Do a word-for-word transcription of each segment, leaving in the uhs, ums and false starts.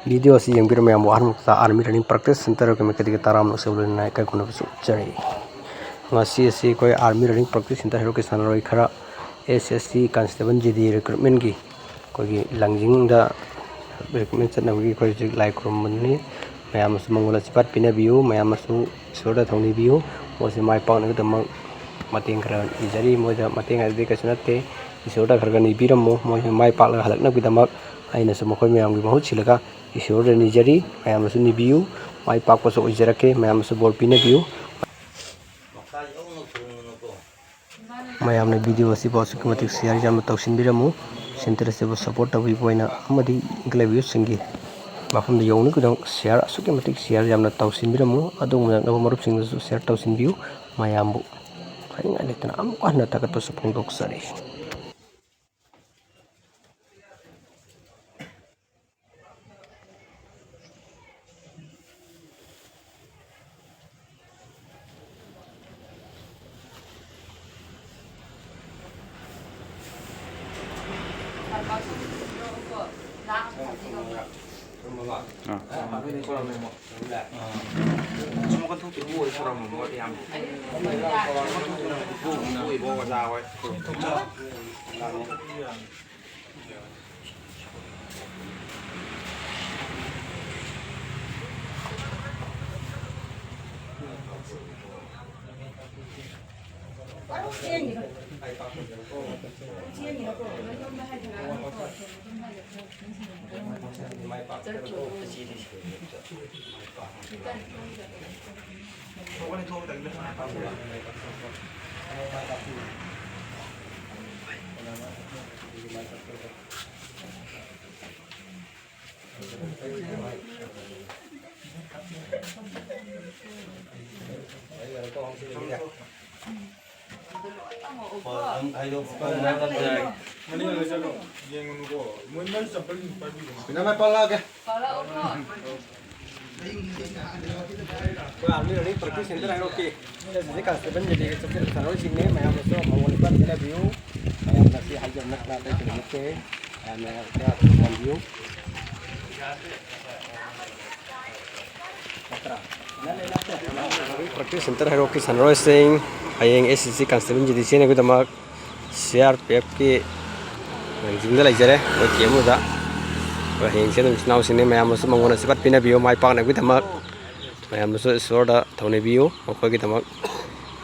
Video ꯑꯁꯤ ꯌꯦꯡꯕꯤꯔꯕ ꯃꯌꯥꯝꯕꯨ ꯑꯍꯥꯟꯕꯃꯛꯇ Army Running Practice Center ꯀꯃꯤꯇꯤꯗꯒꯤ ꯇꯔꯥꯝꯅ ꯑꯁꯨꯛ ꯂꯣꯏꯅꯅ ꯏꯀꯥꯏ ꯈꯨꯝꯅꯕꯁꯨ ꯎꯠꯆꯔꯤ꯫ ꯉꯁꯤ ꯑꯁꯤ ꯑꯩꯈꯣꯏ Army Running Practice Center ꯍꯩꯔꯣꯛꯀꯤ ꯁꯥꯟꯅꯔꯣꯏ ꯈꯔ S S C Constable G D recruitmentꯀꯤ ꯑꯩꯈꯣꯏꯒꯤ ꯂꯥꯡꯖꯤꯡꯗ recruitment ꯆꯠꯅꯕꯒꯤ ꯑꯩꯈꯣꯏ ꯍꯧꯖꯤꯛ ꯂꯥꯏ ꯈꯨꯔꯨꯝꯕꯅꯤ꯫ ꯃꯌꯥꯝꯅꯁꯨ ꯃꯉꯣꯟꯗ ꯆꯤꯄꯥꯠ ꯄꯤꯅꯕꯤꯌꯨ, ꯃꯌꯥꯝꯅꯁꯨ ꯏꯁꯣꯔꯗ ꯊꯧꯅꯤꯕꯤꯌꯨ꯫ ꯃꯣꯏꯁꯨ ꯃꯥꯏ ꯄꯥꯛꯅꯕꯒꯤꯗꯃꯛ ꯃꯇꯦꯡ ꯈꯔ ꯅꯤꯖꯔꯤ꯫ ꯃꯣꯏꯗ ꯃꯇꯦꯡ ꯍꯥꯏꯕꯗꯤ ꯀꯩꯁꯨ ꯅꯠꯇꯦ, ꯏꯁꯣꯔꯗ ꯈꯔ ꯈꯔ ꯅꯤꯕꯤꯔꯝꯃꯨ꯫ ꯃꯣꯏꯁꯨ ꯃꯥꯏ ꯄꯥꯛꯂꯒ ꯍꯜꯂꯛꯅꯕꯒꯤꯗꯃꯛ ꯑꯩꯅꯁꯨ ꯃꯈꯣꯏ ꯃꯌꯥꯝꯒꯤ ꯃꯍꯨꯠ ꯁꯤꯜꯂꯒ ꯏꯁꯣꯔꯗ ꯅꯤꯖꯔꯤ꯫ ꯃꯌꯥꯝꯅꯁꯨ ꯅꯤꯕꯤꯌꯨ, ꯃꯥꯏ ꯄꯥꯛꯄꯁꯨ ꯑꯣꯏꯖꯔꯛꯀꯦ꯫ ꯃꯌꯥꯝꯅꯁꯨ ꯕꯣꯔ ꯄꯤꯅꯕꯤꯌꯨ꯫ ꯃꯌꯥꯝꯅ ꯚꯤꯗꯤꯑꯣ ꯑꯁꯤꯕꯨ ꯑꯁꯨꯛꯀꯤ ꯃꯇꯤꯛ share ꯌꯥꯝꯅ ꯇꯧꯁꯤꯟꯕꯤꯔꯝꯃꯨ꯫ Center ꯑꯁꯤꯕꯨ support ꯇꯧꯕꯤꯕ ꯑꯣꯏꯅ ꯑꯃꯗꯤ ꯏꯟꯀ꯭ꯂꯥꯏꯕ ꯌꯨꯠꯁꯤꯡꯒꯤ ꯃꯐꯝꯗ ꯌꯧꯅꯕꯒꯤꯗꯃꯛ share ꯑꯁꯨꯛꯀꯤ ꯃꯇꯤꯛ share ꯌꯥꯝꯅ ꯇꯧꯁꯤꯟꯕꯤꯔꯝꯃꯨ꯫ ꯑꯗꯣꯝꯒꯤ ꯅꯛꯅꯕ ꯃꯔꯨꯞꯁꯤꯡꯗꯁꯨ share ꯇꯧꯁꯤꯟꯕꯤꯌꯨ꯫ ꯃꯌꯥꯝꯕꯨ ꯍꯥꯏꯅꯤꯡꯉꯥꯏ ꯂꯩꯇꯅ ꯑꯃꯨꯛ ꯍꯟꯅ ꯊꯥꯒꯠꯄꯁꯨ ꯐꯣꯡꯗꯣꯛꯆꯔꯤ꯫ ꯑꯩꯈꯣꯏ Army Running Practice Center ꯍꯩꯔꯣꯛꯀꯤ S S C Constable ꯒꯤ ꯆꯠꯆꯔꯤꯕ ꯁꯥꯟꯅꯔꯣꯏꯁꯤꯡꯅꯤ꯫ ꯃꯌꯥꯝꯅꯁꯨ ꯃꯉꯣꯟꯗ ꯄꯤꯅꯕꯤꯌꯨ꯫ ꯃꯌꯥꯝꯅ ꯁꯤ ꯍꯥꯏꯖꯕ ꯅꯠꯇꯅ ꯑꯇꯩ ꯀꯔꯤ ꯅꯠꯇꯦ꯫ ꯃꯌꯥꯝꯅ ꯈꯔ ꯊꯝꯕꯤꯌꯨ꯫ Practice center ꯍꯩꯔꯣꯛꯀꯤ ꯁꯥꯟꯅꯔꯣꯏꯁꯤꯡ ꯍꯌꯦꯡ S C C constable duty ꯆꯦꯟꯅꯕꯒꯤꯗꯃꯛ C R P F ꯀꯤ ꯂꯪꯖꯤꯡꯗ ꯂꯩꯖꯔꯦ꯫ ꯃꯣꯏ camp ꯑꯃꯗ ꯑꯩꯈꯣꯏ ꯍꯌꯦꯡ ꯆꯦꯟꯗꯣꯏ ꯏꯆꯤꯟ ꯏꯅꯥꯎꯁꯤꯡꯅꯤ꯫ ꯃꯌꯥꯝꯅꯁꯨ ꯃꯉꯣꯟꯗ ꯑꯁꯤꯔꯕꯥꯗ ꯄꯤꯅꯕꯤꯌꯨ꯫ ꯃꯥꯏ ꯄꯥꯛꯅꯕꯒꯤꯗꯃꯛ ꯃꯌꯥꯝꯅꯁꯨ ꯏꯁꯣꯔꯗ ꯊꯧꯅꯤꯕꯤꯌꯨ꯫ ꯃꯈꯣꯏꯒꯤꯗꯃꯛ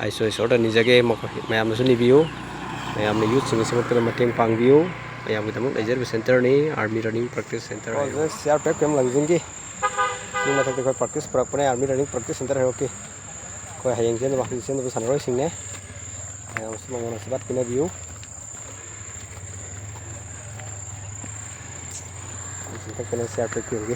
ꯑꯩꯁꯨ ꯏꯁꯣꯔꯗ ꯅꯤꯖꯒꯦ꯫ ꯃꯈꯣꯏ ꯃꯌꯥꯝꯅꯁꯨ ꯅꯤꯕꯤꯌꯨ꯫ ꯃꯌꯥꯝꯅ youthꯁꯤꯡ ꯁꯦꯝꯒꯠꯄꯗ ꯃꯇꯦꯡ ꯄꯥꯡꯕꯤꯌꯨ꯫ ꯃꯌꯥꯝꯒꯤꯗꯃꯛ ꯂꯩꯖꯔꯤꯕ centerꯅꯤ, Army Running Practice Center ꯍꯥꯏꯕ꯫ C R P F camp ꯂꯪꯖꯤꯡꯒꯤ ꯁꯤ ꯃꯊꯛꯇ ꯑꯩꯈꯣꯏ practice ꯄꯨꯔꯛꯄꯅꯦ, Army Running Practice Center ꯍꯩꯔꯣꯛꯀꯤ꯫ ꯑꯩꯈꯣꯏ ꯍꯌꯦꯡ ꯆꯦꯟꯗꯕ, ꯍꯪꯆꯤꯠ ꯆꯦꯟꯗꯕ ꯁꯥꯟꯅꯔꯣꯏꯁꯤꯡꯅꯦ꯫ ꯃꯌꯥꯝꯁꯨ ꯃꯉꯣꯟꯗ ꯑꯁꯤꯔꯕꯥꯗ ꯄꯤꯅꯕꯤꯌꯨ꯫ ꯁꯤ ꯃꯊꯛꯇꯅ C R P F campꯒꯤ